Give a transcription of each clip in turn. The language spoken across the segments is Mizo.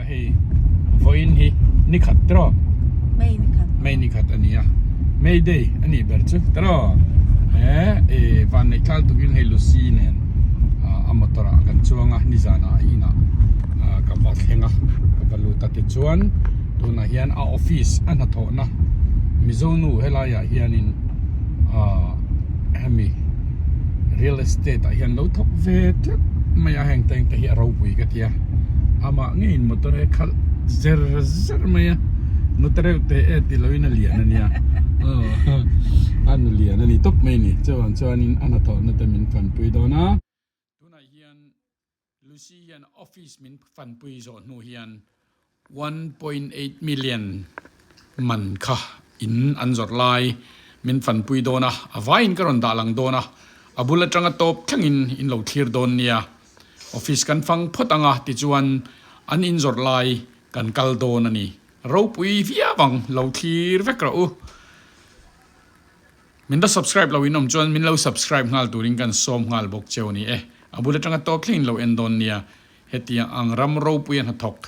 hei vawiin hi ni khat tiraw? May ni khat. May ni khat a ni a, May Day a nih ber chu tiraw? He e vanneih tlal tukin hei Lucy nen a motor ah kan chuang a, nizanah a inah ka va thleng a, ka va lut a tichuan tunah hian a office a hnathawhna Mizo nu helaiah hianin ah hemi real estate ah hian lo thawk ve tlat mai a heng te engte hi a ropui ka ti a amah ngeiin motor hi a khalh zer zer mai a motor reuh teh e ti loin a lian a nia a nu lian a ni tawp mai a ni chuvang chuanin a hnathawhna te min fanpui dawn a tunah hian Lucy hian office min fanpui zawh hnu hian 1.8 million man kha in an zawrh lai min fanpui dawn a, a vaiin ka rawn dah lang dawn a, a bul atanga tawp thlengin in lo thlir dawn nia. Office kan fang phawt ang a tichuan an in zawrh lai kan kal dawn a ni. Ropui viau ang, lo thlir vek rawh u. Min la subscribe lo in awm chuan min lo subscribe nghal turin kan sawm nghal bawk cheu ni e. A bul atanga tawp thleng in lo en dawn nia. Hetiang ang ram ropui a hnathawk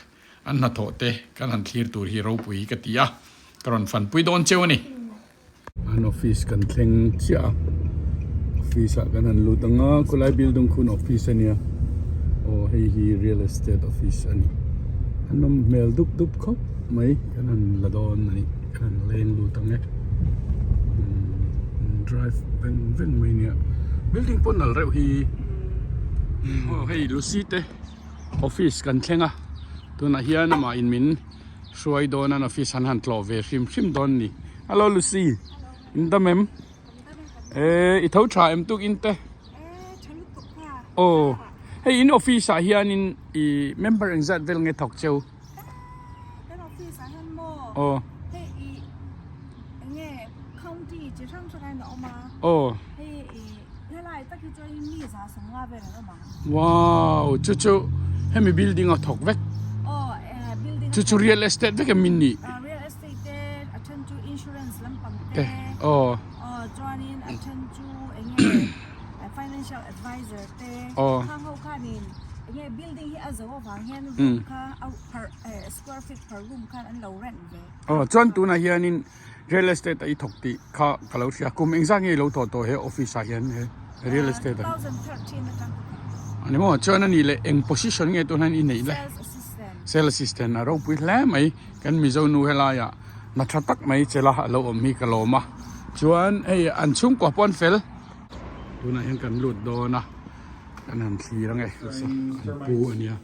an hnathawh te kan han thlir tur hi ropui ka ti a, ka rawn fanpui dawn cheu a ni. An office kan thleng chiah a, office ah kan han lut ang a, khawlai building khun office a nia, aw hei hi real estate office a ni, a nawm hmel dup dup khawp mai kan han la dawn a ni, kan han leng lut ang e, umm drive veng veng mai nia, building pawh nalh reuh hi. Aw hei Lucy te office kan thleng a tunah hian amah in min hruai dawn a an office an han tlawh ve hrim hrim dawn a ni hello Lucy in dam em eh i tho tha em tuk in te aw hei in office ah hianin ih member engzat vel nge thawk cheu. Kan office ah hian maw Aw. Hei i enge county chi hrang hrang a in a awm a. Aw. Hei i helai tak hi chuan in mi za sawmnga vel an awm ang. Wow chu chu hemi building a thawk vek. Aw eh building a Chu chu real estate vek em in nih? Real estate te a then chu insurance lampang te. Aw. Aw chuanin a then chu enge financial advisor te khang ho khanin enge building hi a zo avang hian room kha a per square feet per room khan an lo rent ve aw chuan tunah hianin real estate a i thawk tih kha ka lo hria kum engzah nge i lo thawh tawh he office ah hian he real estate ah 2013 atang ani maw chuan ani leh eng position nge tunah hian i neih le sales assistant sales assistant a ropui hle mai kan mizo nu helaiah hna tha tak mai chela a lo awm hi ka lawm a chuan hei an chhungkua pawh an fel. Tunah hian kan lut dawn a, kan han thlir ang e, an pu a nia.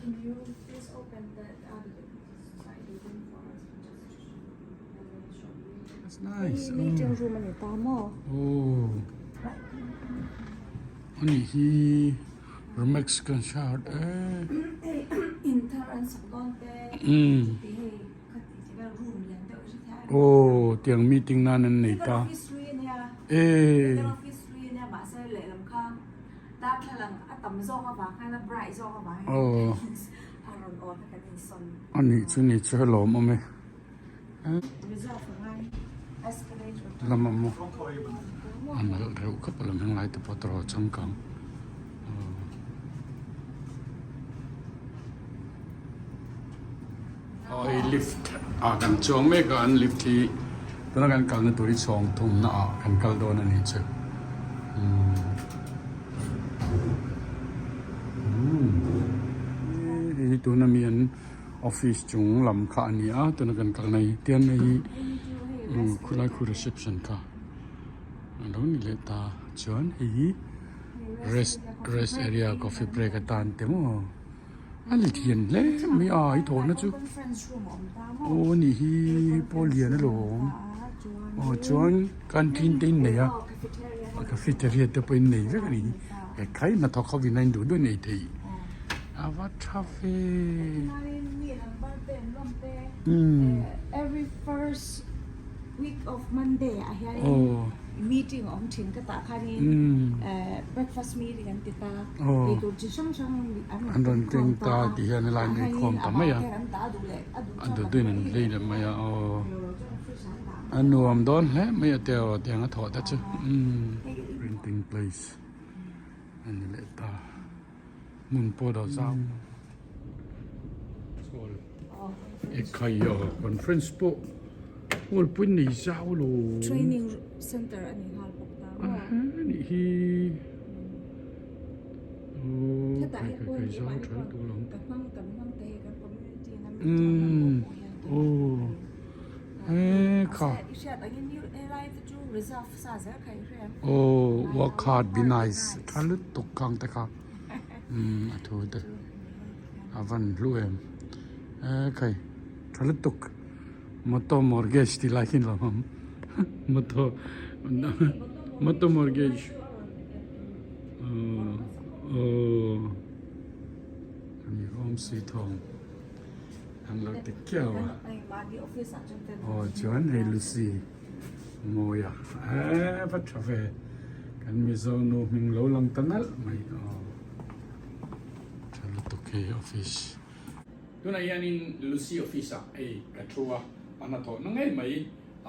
Can you please open the other side room for us just to show you? That's nice. Meeting room ani ta maw? Oh. Ani hi Mexican shirt eh. In thar an sak dawn te. Mm. Ti hei khati ti vel room lian deuh hri thai. Oh, tiang meeting nan an nei ta. Office hlui ania. Eh. Office hlui ania mahse lehlam kha Darthlalang a tam zawk avang khan a bright zawk avang hian Aw. a rawn awn a kan insawn. A nih chu ni chu helawm awm e. Reserve a ngai escalator. Lam a maw a nalh reuh khawp a lam heng lai te pawh tawrh changkang. Aw hei lift ah kan chuang mek a an lift hi tuna kan kalna tur hi chhawng thumna ah kan kal dawn a nih chu umm hei hi tuna mi an office chung lam kha a ni a tuna kan kalna hi tian hei hi khulai khu reception kha a lo ni leh ta chuan hei hi rest rest area coffee break atan te maw. A lian hle mai a i thawhna chu aw a nih hi pawl lian alawm aw chuan canteen te in nei a cafeteria te pawh in nei vek a ni he khai hnathawk ho in a in duh duh a nei thei a va tha ve umm. Week of Monday ah hianin meeting a awm thin ka tah khanin breakfast meeting an ti ta eitur chi hrang hrang an rawn keng ta ti hian helai an inkhawm ta mai a a duh duhin an lei leh mai a aw a nuam dawn hle mai a teu tiang a thawh te chu printing place a ni leh ta hmun pawh dawh zau. Ekhai aw conference pawh hall pui nei zau lo. Training center a ni nghal bawk ta maw? A nih hi aw khai khai khai zau tha lutuk alawm. Ka hmang kan hmang te hi kan community in a mi tha hman pawh hian aw he kha. I hriat angin helai te chu reserve sa zel kha i hria em? Aw work hard be nice tha lutuk khang te kha umm a thu te. A van hlu em. E khai tha lutuk moto mortgage tih lai khi ni lo ang moto moto mortgage aww aww ani home sweet home an lo ti kiau a aw chuan hei Lucy mawi a e va tha ve kan Mizo nu hming lo lang ta nalh mai aw. Tha lutuk hei office. Tunah hianin Lucy office ah hei ka thu a, a hnathawhna ngei mai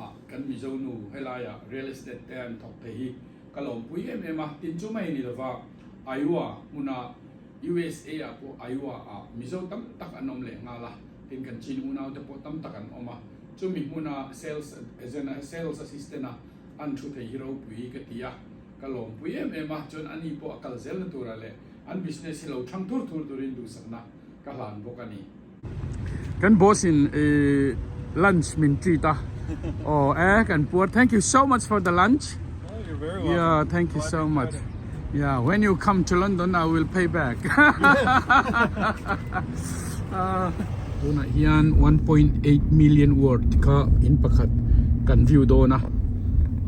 ah kan Mizo nu helaia real estate te an thawk thei hi ka lawmpui em em a, tin chu mai ni lova Iowa hmuna USA ah pawh Iowa ah Mizo tam tak an awm leh nghal a, tin kan chin unau te pawh tam tak an awm a, chumi hmuna sales agent a sales assistant a an thu thei hi ropui ka ti a. Ka lawmpui em em a, chuan ani pawh a kal zelna turah leh an business hi lo thang thur thur turin duhsakna ka hlan bawk a ni. Kan boss in i lunch min treat a, aw e kan puar thank you so much for the lunch. Oh, you're very welcome. Yeah, thank you Glad so you much. enjoyed it. Yeah, when you come to London I will pay back. Tunah hian 1.8 million worth kha in pakhat kan view dawn a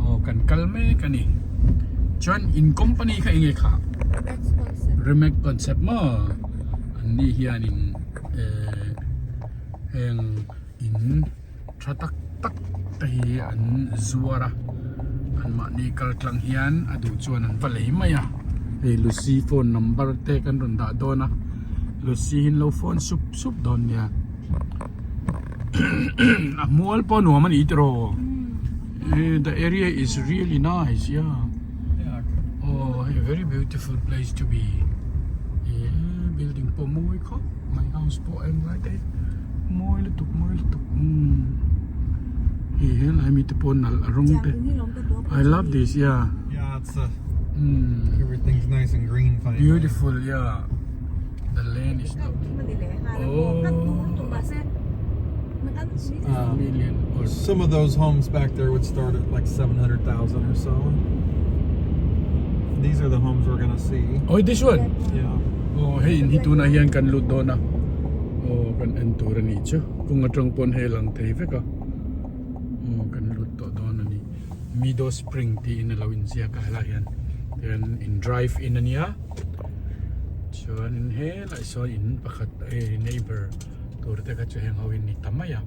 aw kan kal mek a ni chuan in company kha enge kha Remax concept maw an ni hianin eh heng in tha tak tak te hi an zuar a anmahni kal tlang hian a duh chuan an va lei mai a hei Lucy phone number te kan rawn dah dawn a Lucy hi an lo phone sup sup dawn nia a hmual pawh nuam a ni tiraw the area is really nice yeah oh a very beautiful place to be building pawh mawi khawp mai house pawh a eng lai te hi. Mawi lutuk mawi lutuk umm hei helai mi te pawh nalh a rawng te I love this yeah Yeah it's a umm everything's nice and green finally beautiful yeah the land is oh million or Some of those homes back there would start at like 700,000 or so. These are the homes we're gonna see. Oh this one Yeah. Oh hei in hi tunah hian kan lut dawn a. Aw kan en tur a nih chu kawng atang pawn hei a lang thei vek a aw kan lut tawh dawn a ni Meadow Spring tiin a lo inziak a helaiah hian tihian in drive in a nia chuanin helaiah sawn in pakhat hei neighbour tur te kha chu heng ho in ni ta mai a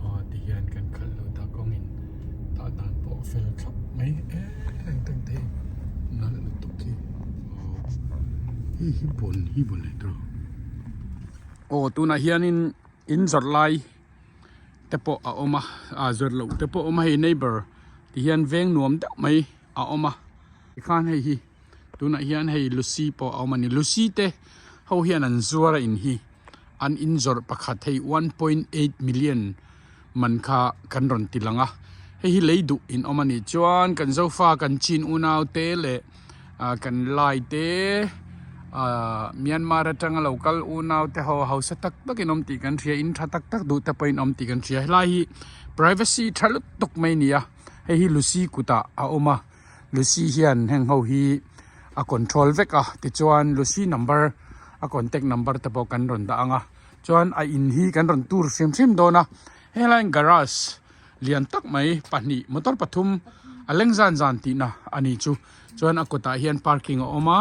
aw tihian kan khalh lut a kawng in tah dan pawh a fel thlap mai e heng teng te hi nalh lutuk hi aw hei hi bawn hi bawn leh tawh. Aw tunah hianin in zawrh lai te pawh a awm a ah zawrh loh te pawh a awm a hei neighbour ti hian veng nuam deuh mai a awm a tikhan hei hi tunah hian hei Lucy pawh a awm a ni Lucy te ho hian an zuar a in hi an in zawrh pakhat hei 1.8 million man kha kan rawn ti lang a hei hi lei duh in awm a nih chuan kan zofa kan chin unau te leh ah kan lai te ah Myanmar atanga lo kal unau te ho hausa tak tak in awm tih kan hria in tha tak tak duh te pawh in awm tih kan hria helai hi privacy tha lutuk mai a ni a hei hi Lucy kutah a awm a Lucy hian heng ho hi a control vek a tichuan Lucy number a contact number te pawh kan rawn dah ang a. Chuan a in hi kan rawn tur hrim hrim dawn a, helaiin garage lian tak mai pahnih motor pathum a leng zan zan tihna a ni chu. Chuan a kawtah hian parking a awm a,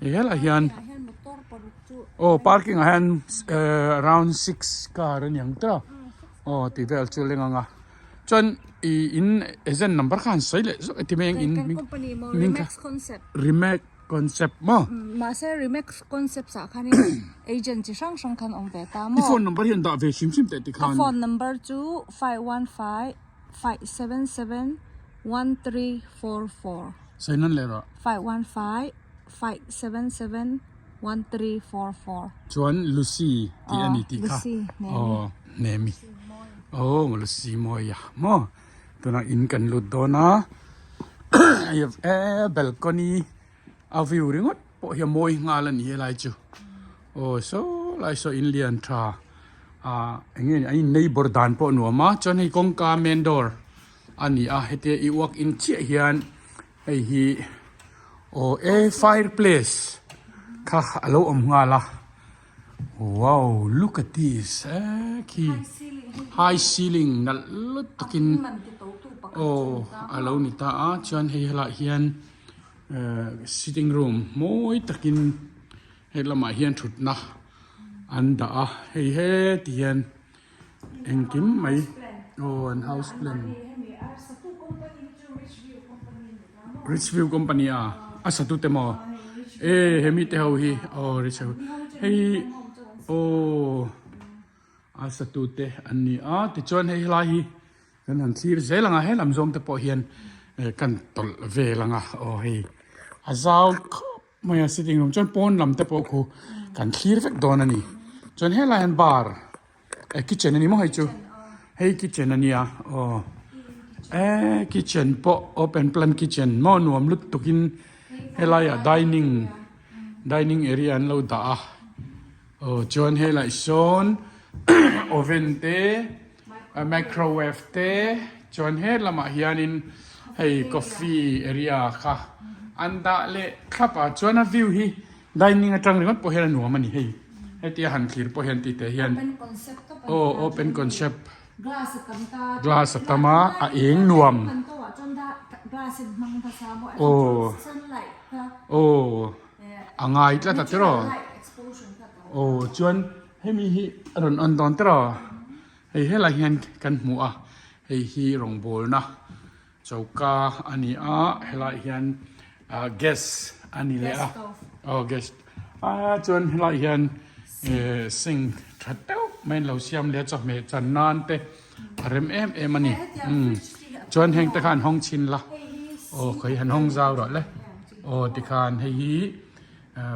helaiah hian aw parking ah hian around six car a ni ang tawh a, aw tih vel chu a leng ang a. Chuan. I in agent number kha han sawi leh zawk e ti mai ang in Kan company maw Remax Concept. Remax Concept maw. Mahse Remax Concept ah khanin agent chi hrang hrang khan awm ve ta maw. I phone number hi an dah ve hrim hrim teh ti khan. Ka phone number chu 515 577 1344. Sawi nan leh rawh. 515 577 1344. Chuan Lucy tih a ni tih kha. Lucy Nemi. Aw Nemi. Aw Lucy Mawia maw. Tunah in kan lut dawn a. Hei e balcony a view ringawt pawh hi a mawi nghal a ni helai chu. Aw saw lai saw in lian tha ah eng nge a in neighbour dan pawh a nuam a. Chuan hei kawngka main door a ni a hetia i walk in chiah hian. Hei hi aw e fireplace kha a lo awm nghal a wow look at this e khi high ceiling nalh lut takin aw a lo ni ta a chuan hei helaiah hian ehh sitting room mawi takin he lamah hian thutna an dah a hei heti hian. Engkim mai aw an house plan Rich View Company a a satu te maw e hemi te ho hi aw Rich View hei aw a satu te an ni a tichuan hei helai hi kan han thlir zel ang a helam zawng te pawh hian kan tawlh vel ang a aw hei a zau khawp. Mai a sitting room chuan pawn lam te pawh khu kan thlir vek dawn a ni chuan helai hian bar eh kitchen a ni maw hei chu hei kitchen a nia aw eh kitchen pawh open plan kitchen maw nuam lut tukin helaiah dining dining area an lo dah a aw chuan helai sawn oven te microwave te chuan he lamah hianin hei coffee area kha an dah leh thlap a chuan a view hi dining atang ringawt pawh hian a nuam a ni hei hetia han thlir pawh hian tih teh hian aw open concept glass a tam a a eng nuam aw aw a ngai tlat a tiraw aw chuan. Hemi hi a rawn on dawn tawh a, hei helai hian kan hmu a, hei hi rawngbawlna choka a ni a, helaiah hian ah gas a ni leh a, aw gas ah chuan helaiah hian eh sink tha deuh mai an lo siam leh a chawhmeh chan nan te a rem em em a ni umm chuan heng te kha an hawng chhin la aw khawi han hawng zau rawh le aw tikhan hei hi.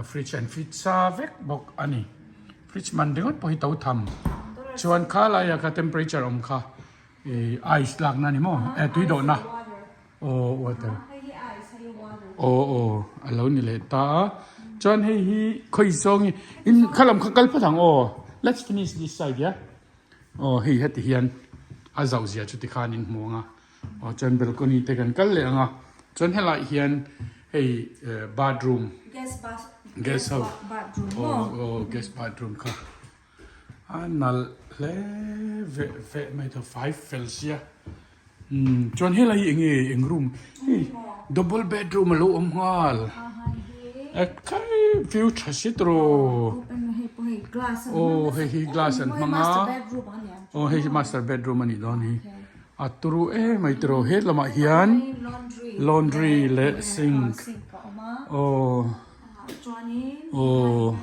Fridge an fit sa vek bawk a ni. Fridge man ringawt pawh hi to tham. Chuan kha laia kha temperature awm kha ih ice lakna a ni maw? Eh tui dawhna. Aw water. Aw aw a lo ni leh ta a. Chuan hei hi khawi zawng hi in kha lam kha kal phawt ang aw. Let's finish this side yeah. Aw hei heti hian a zauh zia chu tikhan in hmu ang a. Aw chuan balcony te kan kal leh ang a chuan helaiah hian hei eh bathroom guest house aw aw guest bathroom kha a nalh hle veh veh mai tawh fai fel sia umm chuan helai hi eng nge eng room hei double bedroom alo awm nghal ekhai view tha si tawh aw hei hi glass an hmang a aw hei hi master bedroom a nih dawn hi. A turu em mai tiraw he lamah hian laundry leh sink aw aw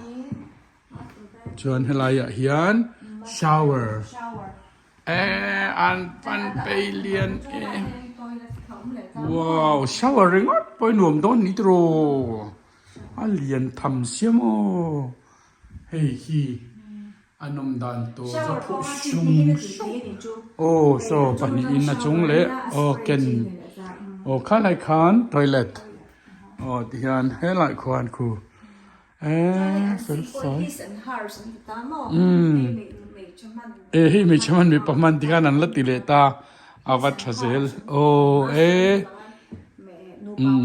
chuan helai ah hian shower eh an pan phei lian em wow shower ringawt pawh hi nuam dawn ni tiraw a lian tham sia maw hei hi. A nawm dan tur chu phuh sung sung aw saw pahnihin a chung leh aw ken aw khalai khan toilet aw tihian helai khuan khu eee fel fai umm e hei hmeichhe hman mipa hman tikhan an la ti leh ta a va tha zel aw e umm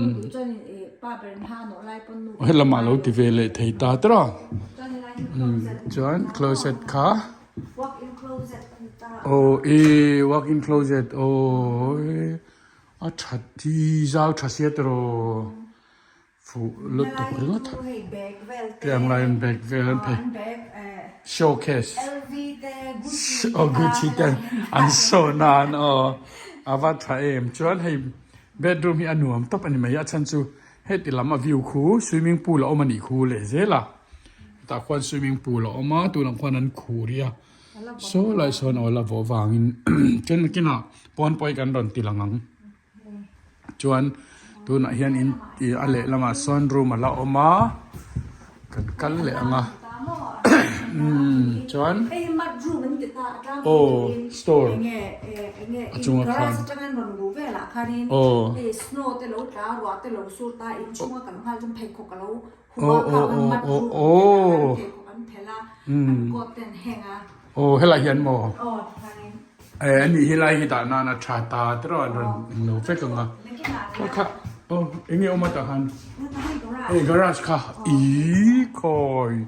helamah lo ti ve leh thei ta tawh a. Chuan closet kha aw e walk in closet aw e a tha thi zau tha sia tiraw fuh lutuk ringawt tiang laiin bag vel an phei showcase aw gucci te an sawn a an aw. A va tha em chuan hei bedroom hi a nuam tawp a ni mai a chhan chu heti lam a view khu swimming pool a awm a nih khu leh zel a tah khuan swimming pool a awm a tunah khuan an khur i a saw lai sawn aw la vawh vangin chuan nakinah pawn pawh hi kan rawn ti lang ang chuan tunah hian in ih a lehlamah sawn room a la awm a kan kal leh ang a umm chuan aw store a chunga khan aw aw aw aw aw umm aw helai hian maw eh ani helai hi dah nan a tha ta tiraw an rawn englo vek ang a kha kha aw eng nge awm a tah khan hei garage kha ihh khawi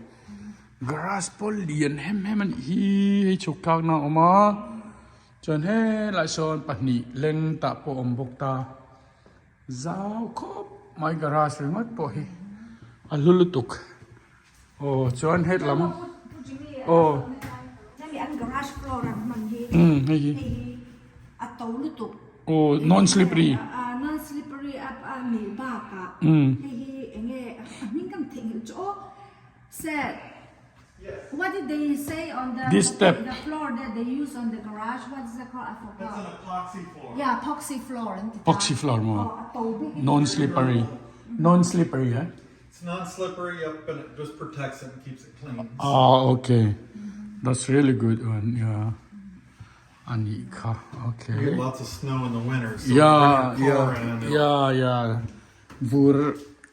garage pawh lian hem hem a nih hi hei chhuk thlak na a awm a chuan helai sawn pahnih leng tah pawh a awm bawk ta. Zau khawp mai garage ringawt pawh hi a hlu lutuk aw chuan het lam aw umm hei hi aw non slippery umm. What did they say on the This step. the floor that they use on the garage? What is it called? I forgot. That's an epoxy floor. Yeah, epoxy floor. an ti ta. Epoxy floor maw? Oh, a to bik in Non slippery. Non slippery eh? It's non-slippery up and it just protects it and keeps it clean. Ah okay. That's really good one. Yeah. Anih kha. Okay. We get lots of snow in the winter, so Yeah, you bring your car yeah, in. it'll- yeah, yeah. Vur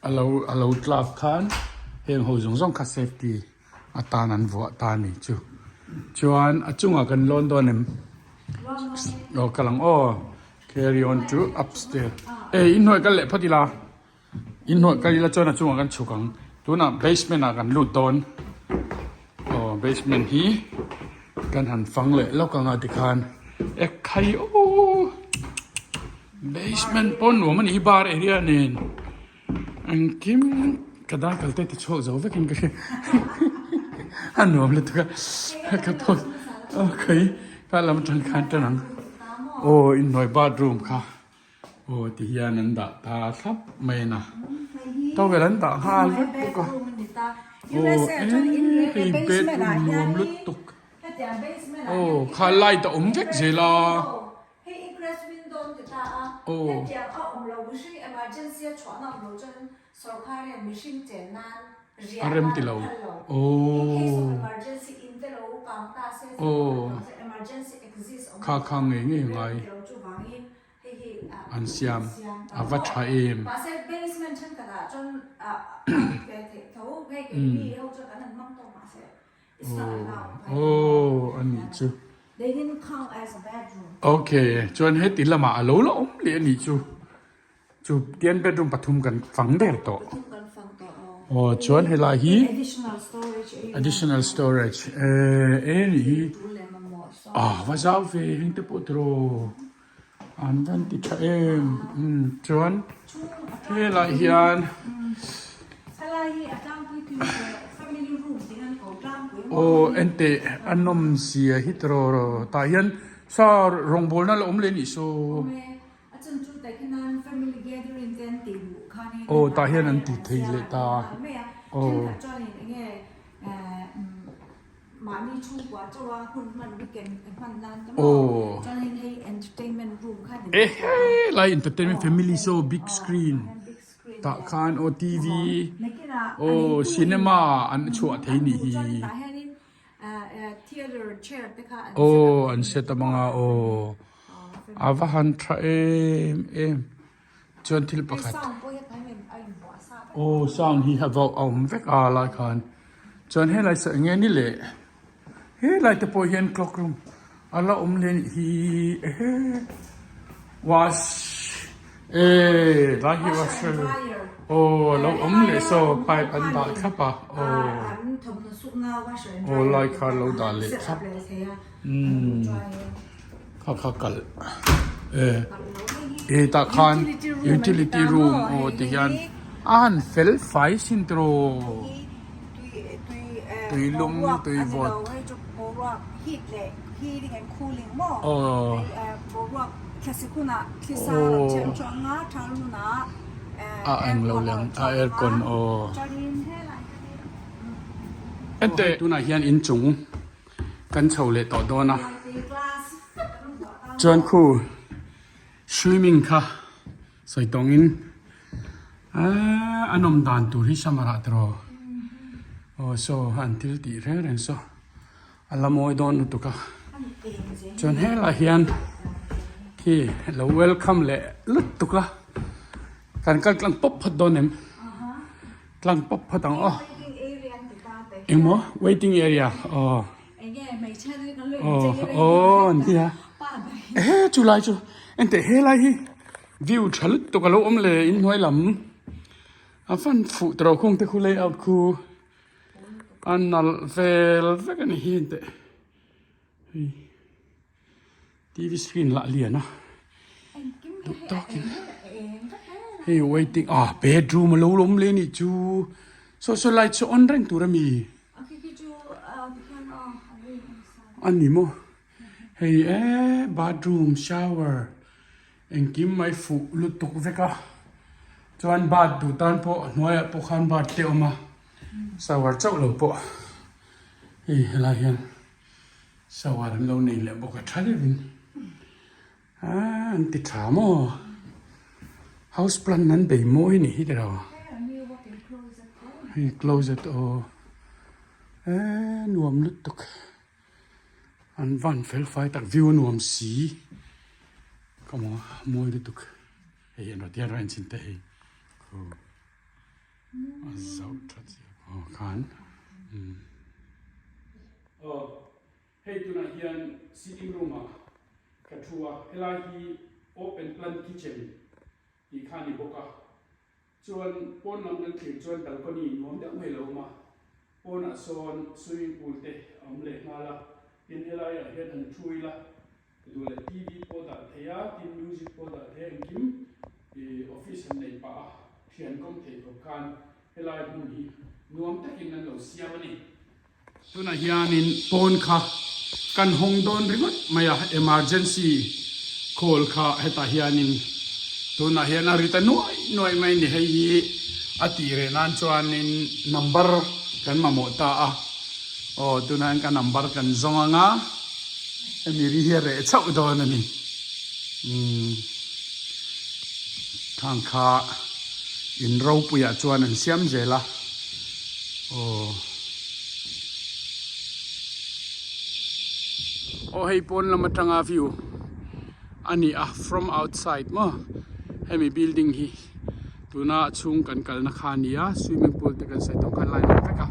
a lo a lo tlak khan heng ho zawng zawng kha safety atan an vuah ta a ni chu. Chuan a chungah kan lawn dawn em? Aw kal ang aw carry on to upstairs. Ei inhnuai kal leh phawt ila inhnuai kal ila chuan a chungah kan chhuk ang. Tunah basement ah kan lut dawn. Aw basement hi kan han fang leh lawk ang a tikhan ekhai aw. Basement pawh nuam a nih hi bar area nen engkim ka dar kal te ti chhuak zo vekin ka hria a nuam lutuk a ka thawk okay ka lam atang khan tan ang aw inhnuai bathroom kha aw ti hian an dah ta thlap mai a na towel an dah nghal vek bawk a aw hei bedroom nuam lutuk aw kha light a awm vek zel a. Hei ingress window an ti ta a, hetiang a awm lo mihring emergency a chhuahna awm lo chuan sorkar hian mihring chen nan riah nan a phal lo. In case of emergency in te lo kang ta se emergency exist awm lo chuan rem ti lo chuvangin hei hi an siam a va tha em. Mahse basement thenkhatah chuan a dik ve theih tho, hei keini ho chuan kan han hmang tawk mahse it's not allowed. Aw a nih chu. They didn't count as a bedroom. Ok, chuan heti lamah a lo la awm leh a nih chu. Chu tian bedroom pathum kan fang der tawh. Pathum kan fang tawh aw. Aw chuan helai hi Additional storage area. Additional storage eh eh nih hi. Tul leh mamawh saw. Ah va zau ve heng te pawh tiraw. An van ti tha em umm chuan helai hian aw enteh a nawm zia hi tiraw raw tah hian sa rawngbawlna la awm leh anih saw aw tah hian an ti thei leh ta aw. Mahni chhungkua chauh a hun hman weekend hman nan te maw Aw. Chuanin hei entertainment room kha ni Eh he lai entertainment family show big screen tah khan aw TV aw cinema an chhuah thei nih hi aw an set up anga aw a va han tha em em chuan thil pakhat aw sound hi a va awm vek a lai khan chuan helai saw eng nge ni le helai te pawh hian clock room a la awm leh anih hi ehe wash eh lai hi washer aw a lo awm leh saw pipe an dah thlap a aw aw lai kha a lo dah leh thlap umm. Kha kha kalh e e tah khan utility room aw ti hian a han fel fai sin tiraw tui lum tui vawt aw. Thlasik hunah thlisa a rawn chhem thu ang a, thal hunah A eng lo aircon a leh rawn a chhuak ang aircon a, aw. chuanin helai te hi Ente tunah hian inchung kan chho leh tawh dawn a, chuan khu swimming kha sawi tawngin aaa a nawm dan tur hi summer ah tiraw aw saw an thil tih reng reng saw a la mawi dawn lutuk a chuan helaiah hian khi lo welcome leh lutuk a kan kal tlang pawp phawt dawn em tlang pawp phawt ang aw engmaw waiting area aw aw aw nia ehe chu lai chu enteh helai hi view tha lutuk a lo awm leh inhnuai lam a fan fuh tawh khung te khu layout khu. A nalh vel vek a ni hi teh hei tv screen lah lian a duh tawkin hei waiting ah bedroom a lo awm leh a nih chu saw saw light saw on reng tur a mi a ni maw hei eee bathroom shower Engkim mai fuh lutuk vek a, chuan bath duh tan pawh hnuaiah pawh khan bath te a awm a, shower chauh lo pawh hei helai hian shower an lo nei leh bawk a tha deuhin aaa an ti tha maw house plant an bei mawi a nih hi tiraw hei closet aw eee nuam lutuk. An van fel fai tak view a nuam si ka maw mawi lutuk hei an rawt hian rawn enchhin teh hei khu a zauh that zia aw khan umm aw hei tunah hian sitting room ah ka thu a helai hi open plan kitchen tih kha a ni bawk a. Chuan pawn lam kan thlir chuan balcony nuam deuh mai lo awm a, pawnah sawn swimming pool te a awm leh nghal a, tin helaiah hian han thu ila duh leh TV pawh dah thei a, tin music pawh dah thei a, engkim ih office han nei pah a, thian kawm theih khawp khan helai hmun hi nuam takin an lo siam a ni. Tunah hianin pawn kha kan hawng dawn ringawt mai a, emergency call kha hetah hianin tunah hian a ri ta nuai nuai mai a ni. Hei hi a tih reh nan chuanin number kan mamawh ta a, aw tunah hian ka number kan zawng ang a, hemi ri hi a reh chauh dawn a ni. Umm khang kha in ropuiah chuan an siam zel a. Aw aw hei pawn lam atanga view a ni a from outside maw hemi building hi tuna chhung kan kalna kha a ni a swimming pool te kan sawi tawh khan line awm vek a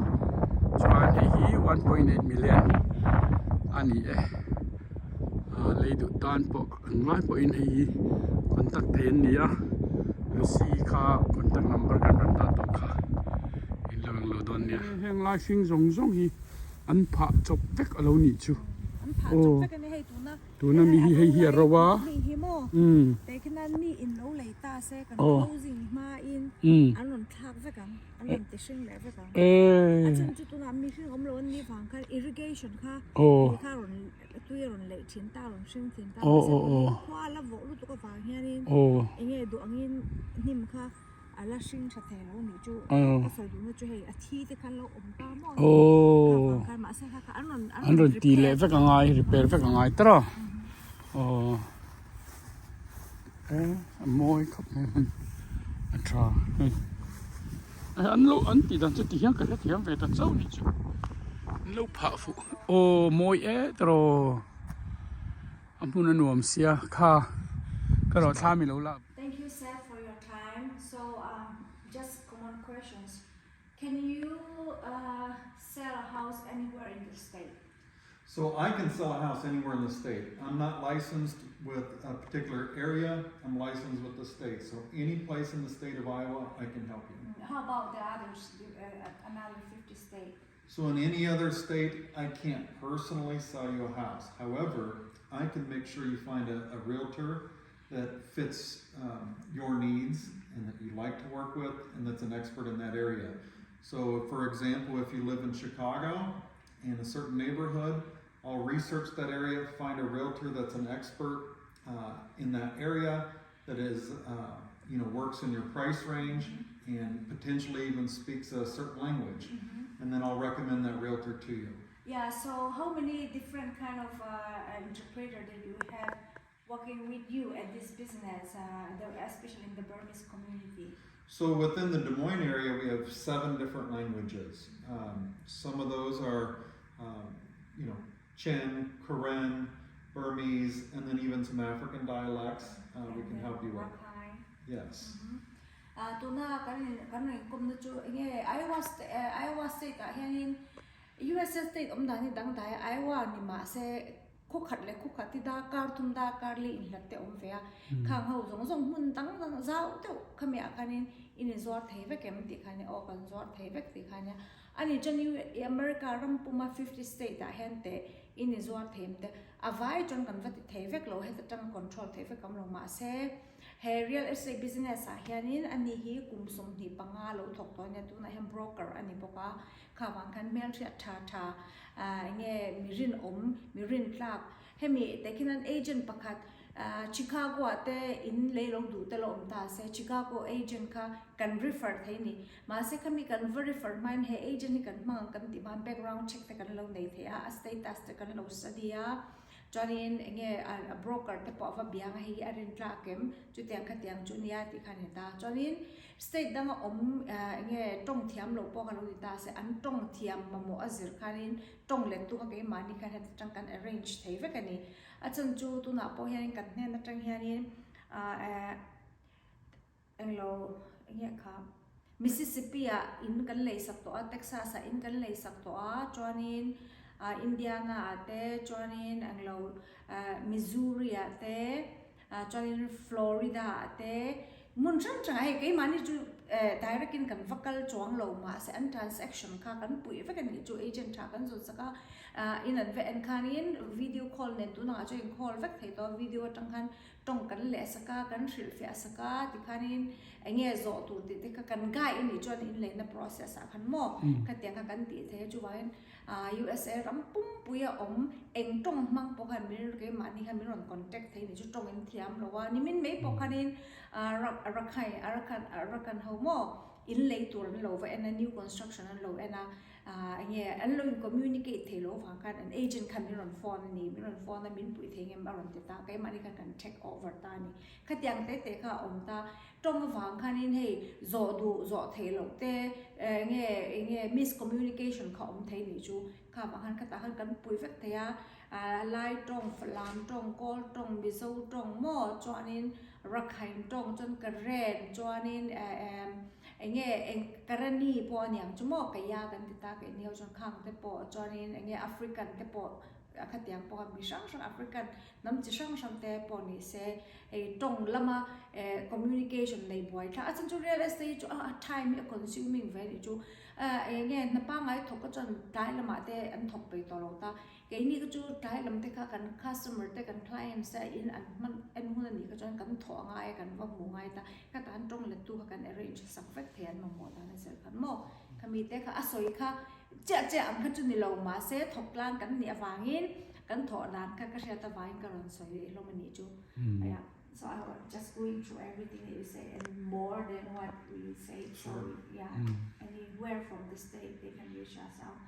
chuan hei hi 1.8 million a ni e ah lei duh tan pawh an ngai pawhin hei hi contact thei an ni a Lucy kha contact number kan rawn dah tawh kha. In lo englo dawn nia. Heng lai hring zawng zawng hi an phah chawp vek a lo nih chu. An phah chawp vek a ni hei tuna. Tuna mi hi hei hi a ro a. Mi hi maw. Teh khian mi in lo lei ta se kan closing hma in an rawn thlak vek ang. An rawn ti hring leh vek ang. A chhan chu tunah mi hring awm lo an nih vang khan irrigation kha tui kha rawn tui a rawn leih thin ta a rawn hring thin ta. Khua a la vawh lutuk avang hianin enge duh angin hnim kha. A la hring tha thei lo nih chu ka sawi duhna chu hei a thi te khan lo awm ta maw kha vang khan mahse kha kha an rawn an rawn ti leh vek a ngai repair vek a ngai tawrh a aw e a mawi khawp mai hmun a tha hei an lo an tih dan chu ti hian ka hrethiam ve ta chauh nih chu an lo phah fuh aw mawi e tawrh a hmun a nuam sia kha ka rawh thla mi lo la. Thank you sir for your time. So um, just common questions. Can you uh, sell a house anywhere in the state? So I can sell a house anywhere in the state. I'm not licensed with a particular area. I'm licensed with the state. So any place in the state of Iowa, I can help you. Mm, how about the others, uh, another 50 state? So in any other state, I can't personally sell you a house. However, I can make sure you find a, a realtor that fits um, your needs and that you like to work with and that's an expert in that area. So, for example, if you live in Chicago in a certain neighborhood, I'll research that area, find a realtor that's an expert uh, in that area that is, uh, you know, works in your price range and potentially even speaks a certain language. Mm-hmm. And then I'll recommend that realtor to you. Yeah, so how many different kind of uh, interpreter that you have working with you at this business, uh, the, especially in the Burmese community? So within the Des Moines area, we have seven different languages. Um, some of those are, um, you know, Chin, Karen, Burmese, and then even some African dialects uh, we can help you with. Rakhine. Yes. Uh, tuna kan kan kum na chu nge Iowa State Iowa State ah hianin USA state awm dan hi dangdai a Iowa ni mah se khaw khat leh khaw khat hi darkar thum darkar li inhlat te a awm ve a khang ho zawng zawng hmun dang dang zau deuh khami ah khanin in inzuar thei vek em tih kha nia aw kan zuar thei vek tih kha nia ani chuan America ram puma 50 state ah hian teh in inzuar thei em te a vai chuan kan va ti thei vek lo heta tang control thei vek awm lo mahse He real estate business ah hianin ani hi kum 25 lo thawk tawh a nia, tunah hian broker a ni bawk a, kha vang khan hmelhriat tha tha ah enge mi rinawm, mi rintlak, hemi tehkhin an agent pakhat ah Chicago ah te in lei lo duh te lo awm ta se, Chicago agent kha kan refer thei a ni, mahse khami kan va refer hmain he agent hi kan hmang ang kan tih hmain background check te kan lo nei thei a, a status te kan lo study a. Chuanin enge a broker te pawh a va biang a hei hi a rin tlak em chutiang khatiang chu nia tih kha a ni ta. Chuanin state danga awm enge tawng thiam loh pawh kha lo ni ta se an tawng thiam mamawh a zir khanin tawng let tu kha keimahni khan heti tang kan arrange thei vek a ni. A chhan chu tunah pawh hianin kan hnen atang hianin ah Englo enge kha Mississippi ah in kan lei sak tawh a, Texas ah in kan lei sak tawh a, chuanin ah Indiana ah te chuanin englo ah Missouri ah te ah chuanin Florida ah te hmun hrang hrang ah hei keimahni chu eh direct in kan va kal chuang lo mahse an transaction kha kan puih vek a nih chu agent tha kan zawt sak a ah in an va en khanin video call nen tunah chuan in call vek thei tawh a video atang khan Tawng kan leh sak a, kan hrilhfiah sak a tikhanin eng nge zawh tur tih te kha kan guide a nih chuan inleina process ah khan maw khatiang kha kan tih thei a chuvangin USA ram pumpui a awm eng tawng hmang pawh khan min keimahni khan min rawn contact thei a nih chu tawng in thiam lo a nimin mai pawh khanin Rakhine Arakan ho maw inlei tur an lo va en a new construction an lo en a. Ahh enge an lo in communicate thei lo vang khan an agent khan min rawn phone a ni, min rawn phone a min puih thei ngem a rawn ti ta, keimahni khan kan check over ta a ni. Khatiang te te kha a awm ta, tawng avang khanin hei zawh duh zawh theih loh te enge enge miscommunication kha awm thei nih chu kha vang khan khatah khan kan puih vek thei a, ahh Lai tawng, Falam tawng, Kawl tawng, Mizo tawng maw chuanin Rakhine tawng chuan Karen chuanin eh eh Enge eng Karani pawh a niang chu maw Kaya kan ti ta kei nio chuan khang te pawh chuanin enge African te pawh a khatiang pawh kha mi hrang hrang African hnam chi hrang hrang te pawh ni se hei tawng lama eh communication nei buai thla a chhan chu real estate hi chu a time hi a consuming ve anih chu enge hna pangngai thawk kha chuan tlai lamah te an thawk peih tawh lo ta. Keini kha chu tlai lam te kha kan customer te kan clients te in an hman en hun a nih kha chuan kan thawh a ngai a kan va hmu ngai ta ka tan tawng let tu kha kan arrange sak vek thei an mamawh dan a zir khan maw khami te kha a sawi kha chiah chiah ang kha chu ni lo mahse thawk tlang kan nih avangin kan thawh dan kha ka hriat avangin ka rawn sawi hlawm a nih chu yeah so I was just going through everything that you say and more than what we say so yeah anywhere from the state they can reach us out.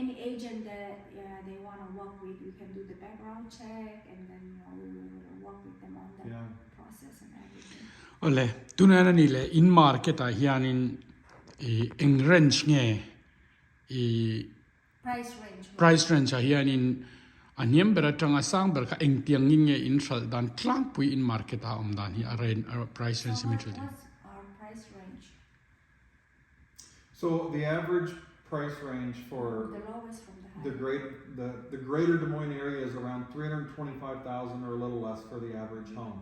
Any agent that yeah they wanna work with we can do the background check and then you know we will work with them on the Yeah. process and everything. Awle, tunah hian a ni leh in market ah hianin ih eng range nge ih Price range price range ah hianin a hniam ber atanga sang ber kha engtiang in nge in hralh dan tlangpui in market ah a awm dan hi a range price So range hi min what hrilh thei. what's our price range? So the average price range for The lowest from the the high. great the, the greater Des Moines area is around 325,000 or a little less for the average home.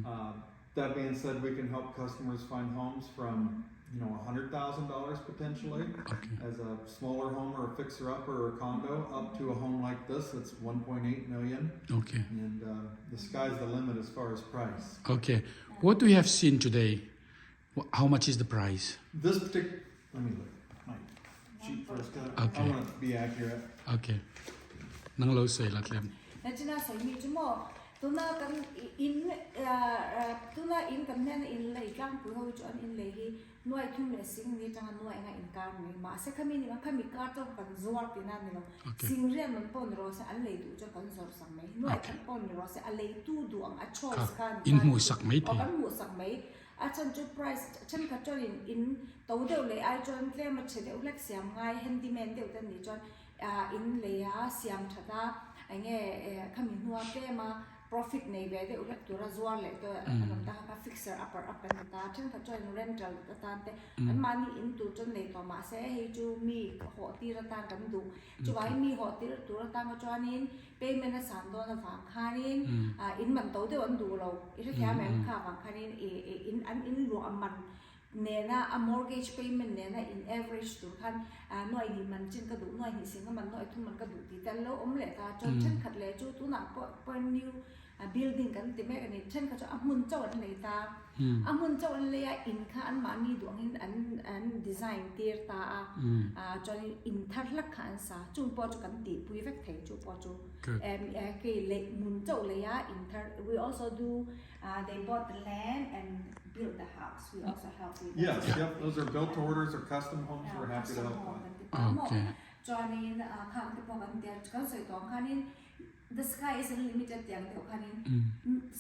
Uh, that being said, we can help customers find homes from you know $100,000 potentially Okay. as a smaller home or a fixer upper or a condo up to a home like this that's 1.8 million Okay. and uh, the sky's the limit as far as price. Okay. What we have seen today, how much is the price? This particular, let me look at my sheet first. 'Cause Okay. I want to be accurate. Okay. Nang lo sawi la tlem. Nachina sawi mi chu maw? Tuna kan in tuna in kan hnena in lei tlangpui ho hi chu an in lei hi nuai thum leh sing ni atanga nuai anga inkar mai. Mahse khami ni khami kar chu kan zuar tihna a ni lo. Sing riat man pawh ni rawh se an lei duh chuan kan zawrh sak mai. Nuai khat pawh ni rawh se a leitu duh ang a choice kha In hmuhsak mai thei. Aw kan hmuhsak mai. A chhan chu price thenkhat chuan in in to deuh leh ai chuan tlem a chhe deuh hlek siam ngai handyman deuh te an nih chuan ah in lei a siam that a eng nge eh khami hnua tlem a profit nei ve deuh hlek tura zuar leh te an awm ta kha fixer upper up an ni ta thenkhat chuan in rental atan te an mahni in tur chuan nei tawh mahse hei chu mi hawh tir atan kan duh chuvangin mi hawh tir tur atan kha chuanin Payment a san dawn avang khanin in man to deuh an duh lo i hrethiam em kha avang khanin in an in luah man nena a mortgage payment nena in average tur khan nuai hnih man chin ka duh nuai hnih sing a man nuai thum man ka duh tih te an lo awm leh ta chuan thenkhat leh chu tunah pawh pawh new building kan ti mek a ni thenkhat chu a hmun chauh an lei ta A hmun chauh an lei a, in kha anmahni duh angin an an design tir ta a, ah chuanin in thar hlak kha an sa, chung pawh chu kan tihpui vek thei chu pawh chu kei leh hmun chauh lei a in thar we also do ah they bought the land and built the house we also help with that. Yes, yep, those are built to orders or custom homes, we're happy to help Custom home with. kan ti ta maw, chuanin ah khang te pawh kan tia kan sawi tawh ang khanin The sky is unlimited tih ang deuh khanin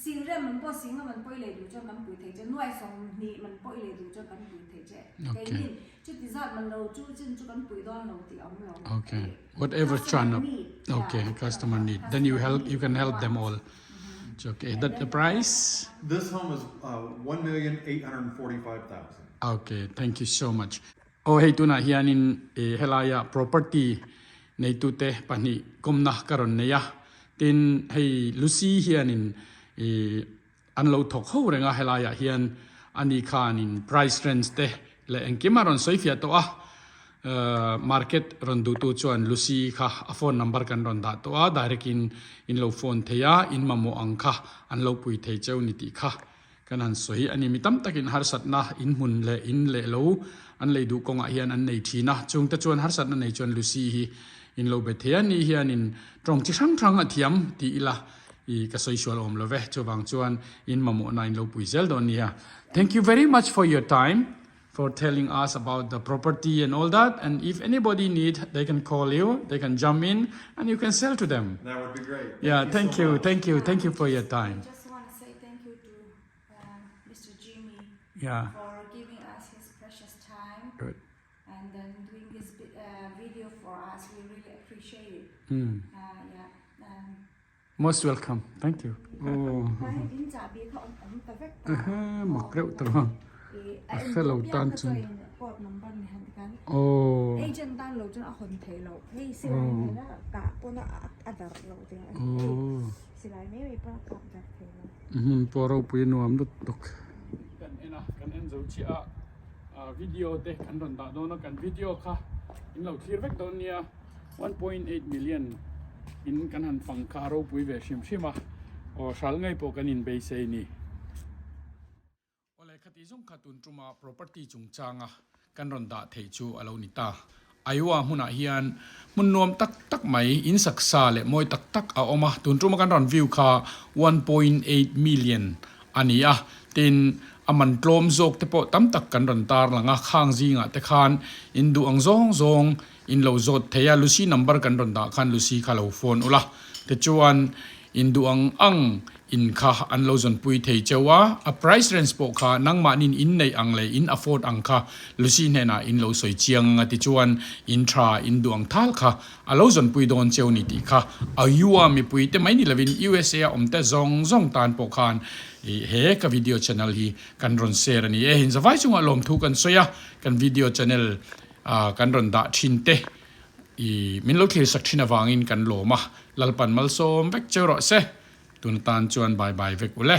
sing rem man pawh sing a man pawh i lei duh chuan kan pui thei che, nuai 20 man pawh i lei duh chuan kan pui thei che. Keinin chuti zat man lo chu chin chu kan pui dawn lo tih a awm lo. Okay, whatever chan of okay customer need then you help you can help them all. Okay, that the price? This home is 1,845,000. Okay, thank you so much. Aw hei tunah hianin ih helaia property neitute pahnih kawmna ka rawn nei a, tin hei Lucy hianin ih an lo thawk ho reng a helaiah hian ani khanin price range te leh engkim a rawn sawi fiah tawh a, ahh market rawn duhtu chuan Lucy kha a phone number kan rawn dah tawh a direct in in lo phone thei a in mamawh ang kha an lo pui thei cheu ni tih kha. Kan han sawi a ni. Mi tam takin harsatna in hmun leh in leh lo an lei duh kawngah hian an nei thin a. Chungte chuan harsatna nei chuan Lucy hi in lo be thei a. Ni hianin tawng chi hrang hrang a thiam tih ila i ka sawi sual awm lo ve. Chuvang chuan in mamawhna in lo pui zel dawn nia. Thank you very much for your time for telling us about the property and all that and if anybody need they can call you, they can jump in and you can sell to them. That would be great. Yeah, thank you, thank you, thank you for your time. I just want to say thank you to uh, Mr. Jimmy yeah. for giving us his precious time. Good. And then doing this uh, video for us. We really appreciate it. Mm. Uh, yeah. Um, Most welcome. Thank you. Oh. Mak reuh ta lo. A hre lo tan chuan. Oh. Agent tan lo chuan a hawn thei lo. Hei silai mai na kah pawn a a darh lo ding a. Oh. Silai mai mai pawn a kap darh thei lo. Hmun pawh ropui nuam lut tuk. Kan en a, kan en zo chiah a video te kan rawn dah dawn a, kan video kha in lo thlir vek dawn nia. 1.8 million in kan han fang kha a ropui ve hrim hrim a, aw hral ngei pawh kan inbeisei ni. Aw lehkha tih zawng kha tun tuma property chungchanga kan rawn dah theih chu a lo ni ta. Iowa hmunah hian hmun nuam tak tak mai in saksa leh mawi tak tak a awm a, tun tuma kan rawn view kha 1.8 million a ni a, tin a man tlawm zawk te pawh tam tak kan rawn tarlang a, khang zingah te khan in duh ang zawng zawng In lo zawt thei a, Lucy number kan rawn dah khan Lucy kha lo phone ula, tichuan in duh ang ang in kha an lo zawnpui thei cheu a, a price range pawh kha nangmahnin in neih ang leh in afford ang kha Lucy hnenah in lo sawi chiang ang a, tichuan in tha in duh ang thal kha a lo zawnpui dawn cheu ni tih kha a Iowa mipui te mai ni lovin USA a awm te zawng zawng tan pawh khan he ka video channel hi kan rawn share a ni e. Inzavai chungah lawmthu kan sawi a, kan video channel Ah kan rawn dah thin te i min lo thlir sak thin avangin kan lawm a, Lalpan malsawm vek cheu rawh se, tun atan chuan bye bye vek ule.